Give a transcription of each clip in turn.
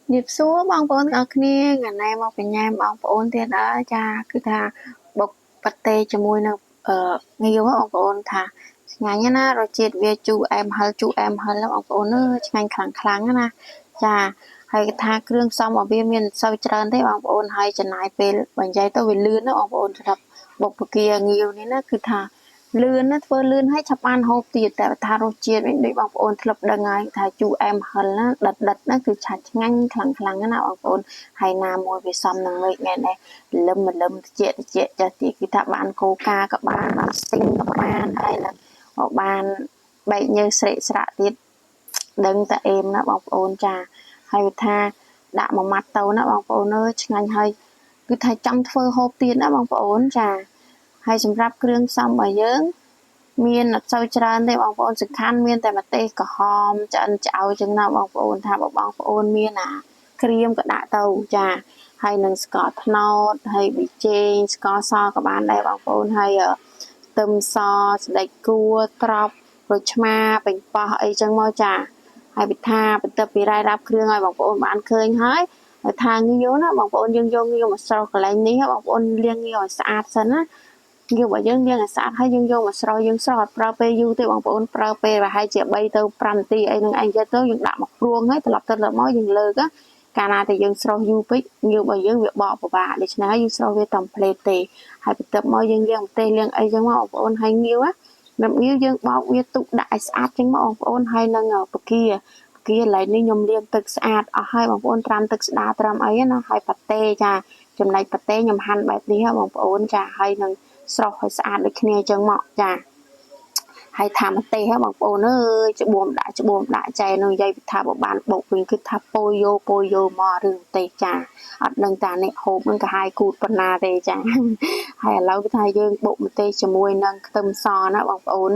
ជំរាបសួរបងប្អូនទាំងអស់គ្នាថ្ងៃនេះមកបញ្ញាបងប្អូនទៀតហើយចាគឺថាបុកប៉ាតេជាមួយនឹងអឺងាវបងប្អូនថាឆ្ងាញ់ណារសជាតិវាជូរអែមហឹរជូរអែមហឹរបងប្អូនអើយឆ្ងាញ់ខ្លាំងខ្លាំងណាចាហើយគេថាគ្រឿងផ្សំរបស់វាមានសូវច្រើនទេបងប្អូនហើយចំណាយពេលបើនិយាយទៅវាលឿនណាបងប្អូនសម្រាប់បុកពគាងាវនេះណាគឺថាលឿនណាធ្វើលឿនហើយឆាប់បានហូបទៀតតែថារសជាតិវិញដូចបងប្អូនធ្លាប់ដឹងហើយថាជូរអែមហឹរណាដិតដិតណាគឺឆាឆ្ងាញ់ខ្លាំងខ្លាំងណាបងប្អូនហើយណាមួយវាសំនឹងមេឃថ្ងៃនេះលឹមលឹមតិចតិចចាស់ទីគឺថាបានកូកាក៏បានបានស្ទីងក៏បានហើយនឹងបានបែកញើសស្រេកស្រាក់ទៀតដឹងតែអេមណាបងប្អូនចាហើយវាថាដាក់មួយម៉ាត់ទៅណាបងប្អូនអើយឆ្ងាញ់ហើយគឺថាចង់ធ្វើហូបទៀតណាបងប្អូនចាហើយសម្រាប់គ្រឿងផ្សំរបស់យើងមានអត់សូវច្រើនទេបងប្អូនសំខាន់មានតែម្ទេសក្រហមឆ្អិនឆ្អៅចឹងណាបងប្អូនថាបើបងប្អូនមានអាក្រៀមក៏ដាក់ទៅចាហើយនឹងស្ករត្នោតហើយប៊ីចេងស្ករសក៏បានដែរបងប្អូនហើយខ្ទឹមសស្ដេចគួរត្រប់ក្រូចឆ្មាប៉េងប៉ោះអីចឹងមកចាហើយពិថាបន្ទាប់ពីរាយរាប់គ្រឿងឲ្យបងប្អូនបានឃើញហើយហើយថាងាវណាបងប្អូនយើងយកងាវមកស្រោះកន្លែងនេះបងប្អូនលាងងាវឲ្យស្អាតសិនណាងាវរបស់យើងលាងឲ្យស្អាតហើយយើងយកមកស្រោះយើងស្រោះអត់ប្រើពេលយូរទេបងប្អូនប្រើពេលប្រហែលជា3ទៅ5នាទីអីនឹងឯងទៅយើងដាក់មកព្រួងហើយត្រឡប់ទៅត្រឡប់មកយើងលើកកាលណាតែយើងស្រោះយូរពេកងាវរបស់យើងវាបកពិបាកដូច្នេះហើយយើងស្រោះវាតាមផ្លេតទេហើយបន្ទាប់មកយើងលាងម្ទេសលាងអីចឹងមកបងប្អូនហើយងាវណាសម្រាប់ងាវយើងបោកវាទុកដាក់ឲ្យស្អាតចឹងមកបងប្អូនហើយនឹងពគាពគាឥឡូវនេះខ្ញុំលាងទឹកស្អាតអស់ហើយបងប្អូនត្រាំទឹកស្ដារត្រាំអីណាហើយប៉ាតេចាចំណែកប៉ាតេខ្ញុំហាន់បែបនេះបងប្អូនចាហើយនឹងស្រស់ឲ្យស្អាតដូចគ្នាចឹងមកចាហើយថាម្ទេសហ៎បងប្អូនអើយច្បួមដាក់ច្បួមដាក់ចែនឹងនិយាយថាបើបានបុកវិញគឺថាពោយោពោយោមករឿងម្ទេសចាអត់ដឹងតាអ្នកហូបនឹងកាហាយគូតប៉ុណ្ណាទេចាហើយឥឡូវគឺថាយើងបុកម្ទេសជាមួយនឹងខ្ទឹមសណាបងប្អូន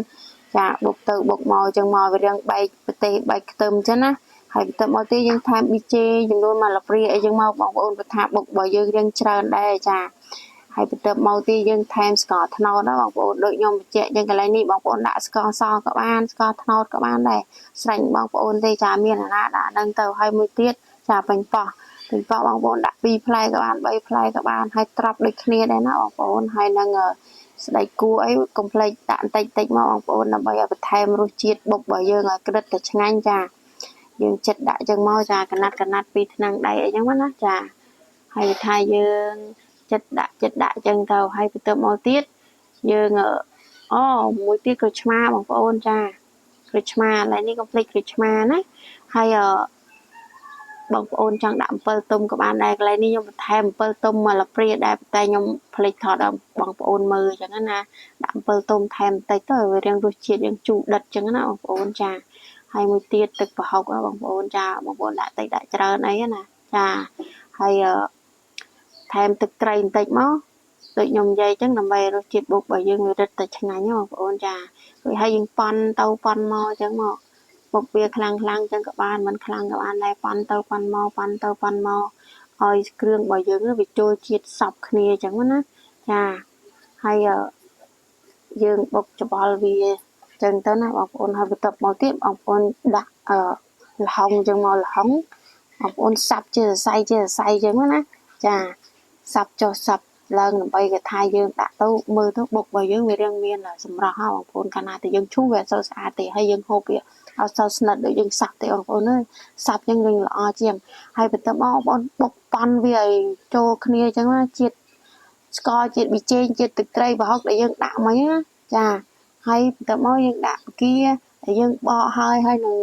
ចាបុកទៅបុកមកចឹងមកវារៀងបែកម្ទេសបែកខ្ទឹមចឹងណាហើយបន្ទាប់មកទៀតយើងថែមប៊ីចេងចំនួន1ស្លាបព្រាអីចឹងមកបងប្អូនបើថាបុករបស់យើងរៀងច្រើនដែរចាហើយបន្ទាប់មកទៀតយើងថែមស្ករត្នោតណាបងប្អូនដូចខ្ញុំបញ្ជាក់យ៉ាងកន្លែងនេះបងប្អូនដាក់ស្ករសក៏បានស្ករត្នោតក៏បានដែរស្រេចបងប្អូនទេចាមានអាណាដាក់នឹងទៅហើយមួយទៀតចាប៉េងប៉ោះប៉េងប៉ោះបងប្អូនដាក់2ផ្លែក៏បាន3ផ្លែក៏បានហើយត្រប់ដូចគ្នាដែរណាបងប្អូនហើយនឹងស្បែកគួរអីកុំភ្លេចដាក់បន្តិចតិចមកបងប្អូនដើម្បីឲ្យបន្ថែមរសជាតិបុករបស់យើងឲ្យក្រឹតតែឆ្ងាញ់ចាយើងចិត្តដាក់ចឹងមកចាកណាត់កណាត់ពីថ្នាំងដៃអីចឹងណាចាហើយថាយើងចិត្តដាក់ចិត្តដាក់ចឹងទៅហើយបន្ទាប់មកទៀតយើងអូមួយទៀតក្រូចឆ្មាបងប្អូនចាក្រូចឆ្មាឥឡូវនេះកុំភ្លេចក្រូចឆ្មាណាហើយអបងប្អូនចង់ដាក់អំពិលទុំក៏បានដែរកន្លែងនេះខ្ញុំបន្ថែមអំពិលទុំមកលព្រាដែរតែខ្ញុំភ្លេចថតឲ្យបងប្អូនមើលអញ្ចឹងណាដាក់អំពិលទុំថែមបន្តិចទៅឲ្យវារាងរសជាតិយើងជូរដិតអញ្ចឹងណាបងប្អូនចាហើយមួយទៀតទឹកប្រហុកបងប្អូនចាបងប្អូនដាក់តិចដាក់ច្រើនអីណាចាហើយថែមទឹកត្រីបន្តិចមកដូចខ្ញុំនិយាយអញ្ចឹងដើម្បីរសជាតិបុករបស់យើងវារឹតតែឆ្ងាញ់ណាបងប្អូនចារួចហើយយើងប៉ុនទៅប៉ុនមកអញ្ចឹងមកបុកវាខ្លាំងខ្លាំងអញ្ចឹងក៏បានមិនខ្លាំងក៏បានដែរប៉ុនទៅប៉ុនមកប៉ុនទៅប៉ុនមកឲ្យគ្រឿងរបស់យើងវាចូលជាតិសពគ្នាអញ្ចឹងណាចាហើយយើងបុកច្បល់វាអញ្ចឹងទៅណាបងប្អូនហើយបន្ទាប់មកទៀតបងប្អូនដាក់អឺល្ហុងអញ្ចឹងមកល្ហុងបងប្អូនសាប់ជាសរសៃជាសរសៃអញ្ចឹងណាចាសាប់ចុះសាប់ឡើងដើម្បីគេថាយើងដាក់ទៅមើលទៅបុករបស់យើងវារាងមានសម្រស់ហ៎បងប្អូនកាលណាតែយើងឈូសវាអត់សូវស្អាតទេហើយយើងហូបវាអត់សូវស្និទ្ធដូចយើងសាប់ទេបងប្អូនអើយសាប់យើងនឹងល្អជាងហើយបន្ទាប់មកបងប្អូនបុកប៉ន់វាឲ្យចូលគ្នាអញ្ចឹងណាជាតិស្ករជាតិប៊ីចេងជាតិទឹកត្រីប្រហុកដែលយើងដាក់មិញណាចាហើយបន្ទាប់មកយើងដាក់ពគាដែលយើងបកហើយហើយនឹង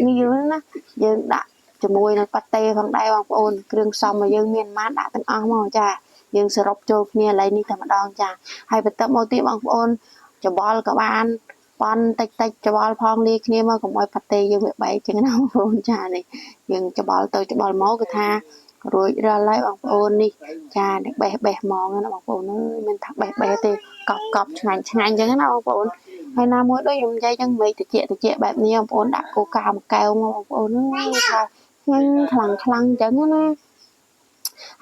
ងាវណាយើងដាក់ជាមួយនឹងប៉ាតេផងដែរបងប្អូនគ្រឿងផ្សំរបស់យើងមានប៉ុន្មានដាក់ទាំងអស់មកចាយើងសរុបចូលគ្នាឥឡូវនេះតែម្ដងចាហើយបន្ទាប់មកទៀតបងប្អូនច្បល់ក៏បានប៉ុនតិចតិចច្បល់ផងលាយគ្នាមកកុំឲ្យប៉ាតេយើងវាបែកចឹងណាបងប្អូនចានេះយើងច្បល់ទៅច្បល់មកគឺថារួចរាល់ហើយបងប្អូននេះចានេះបេះបេះហ្មងណាបងប្អូនអើយមិនថាបេះបេះទេកប់កប់ឆ្ងាញ់ឆ្ងាញ់ចឹងណាបងប្អូនហើយណាមួយដូចខ្ញុំនិយាយចឹងមេឃតិចតិចបែបនេះបងប្អូនដាក់កូកាមួយកែវមកបងប្អូនអើយថាឆ្ងាញ់ខ្លាំងខ្លាំងចឹងណា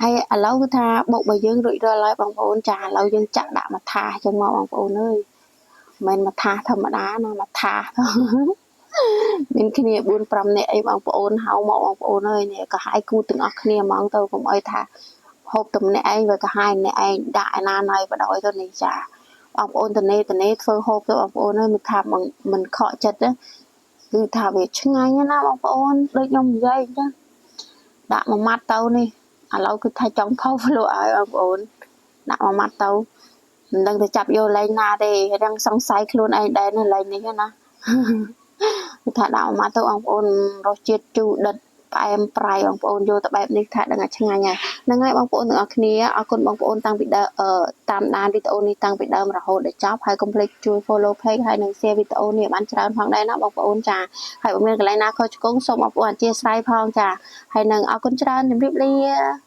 ហើយឥឡូវគឺថាបុករបស់យើងរួចរាល់ហើយបងប្អូនចាឥឡូវយើងចាក់ដាក់មួយថាសចឹងមកបងប្អូនអើយមិនមួយថាសធម្មតាណាមួយថាស មានគ្នា4 5នាក់អីបងប្អូនហៅមកបងប្អូនអើយនេះក៏ហាយគូទាំងអស់គ្នាហ្មងទៅកុំអីថាហូបតែម្នាក់ឯងវាក៏ហាយម្នាក់ឯងដាក់ឯណាណៃបដ ாய் ទៅនេះចាបងប្អូនតនេតនេធ្វើហូបទៅបងប្អូនអើយមិនថាមិនខកចិត្តទេគឺថាវាឆ្ងាញ់ណាបងប្អូនដូចខ្ញុំនិយាយអញ្ចឹងដាក់មួយម៉ាត់ទៅនេះឥឡូវគឺថាចង់ផុសលក់ឲ្យបងប្អូនដាក់មួយម៉ាត់ទៅមិនដឹងទៅចាប់យកលែងណាទេរាំងសង្ស័យខ្លួនឯងដែរនៅលែងនេះណាគឺថាដាក់មកទៅបងប្អូនរសជាតិជូរដិតផ្អែមប្រៃបងប្អូនយកទៅបែបនេះថាដឹងថាឆ្ងាញ់ហើយហ្នឹងហើយបងប្អូនទាំងអស់គ្នាអរគុណបងប្អូនតាំងពីដើមតាមដានវីដេអូនេះតាំងពីដើមរហូតដល់ចប់ហើយកុំភ្លេចជួយ follow page ហើយនិង share វីដេអូនេះឲ្យបានច្រើនផងដែរណាបងប្អូនចាហើយបើមានកន្លែងណាខុសឆ្គងសូមបងប្អូនអធ្យាស្រ័យផងចាហើយនឹងអរគុណច្រើនជម្រាបលា។